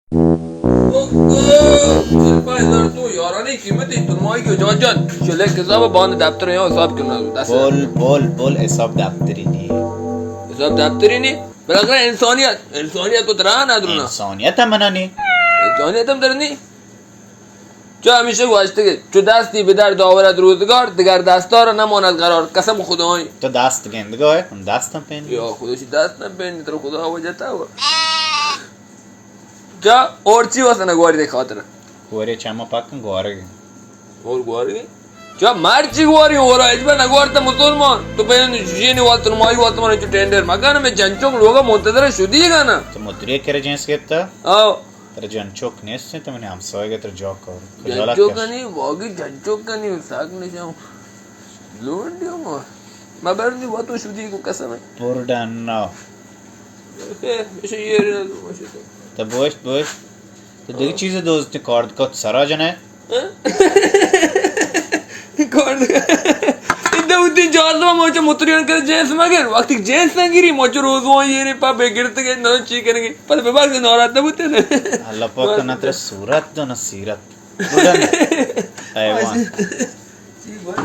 تو یارانی قیمتی تنمائی کی جان جان، چلے حساب باند دفتر یہاں حساب کرنا دست. بول، بول، بول، حساب دفتری نہیں. حساب دفتری نہیں؟ بالاخره انسانیت، انسانیت تو ترا ندرونه. انسانیت هم منا نی. انسانیت هم در نی. چو همیشه گوشتگه، چو دستی بدار داورد روزگار، دگر دستا را نماند قرار. قسم خدایی. تو دست گندگاه، هم دست هم پین. یا خودشی دست هم پین، تر خدا وجتا و. چا اور چی واسه نگواری دے خاطر؟ گواری چما پکن گوارگ. اور گوارگ؟ چا مرچی گواری، اور اجبا نگوارتا مسلمان. تو پین جینی واسه مائی واسه من چو ٹینڈر مکن، میں جنچوک لوگا منتظر شدی گا نا. تو مدری کرے جنس گپتا؟ آو. ترا جنچوک نیست، تو منی همسایه ترا جاک کار. خجالت جنچوک کش. نی، واگی جنچوک نی، ساک نشم. لون دیو ما. ما برنی واتو شدی کو قسم. پور ڈن نا. خیر، ایشی یه ری نزو ماشی تو. تا بوشت، بوشت. تو دیگه چیز دوست کارد کت سرا جنه؟ کارد. ایده بودی جاز ما موچه متریان کر جنس مگر. وقتی جنس نگیری، موچه روزوان یه ری پا بگرتگه، نرو چی کنگی. پس بباگ ناراحت نبوده نه. الله پاک نه تر صورت دو نه سیرت. بودن. حیوان. چی بوت؟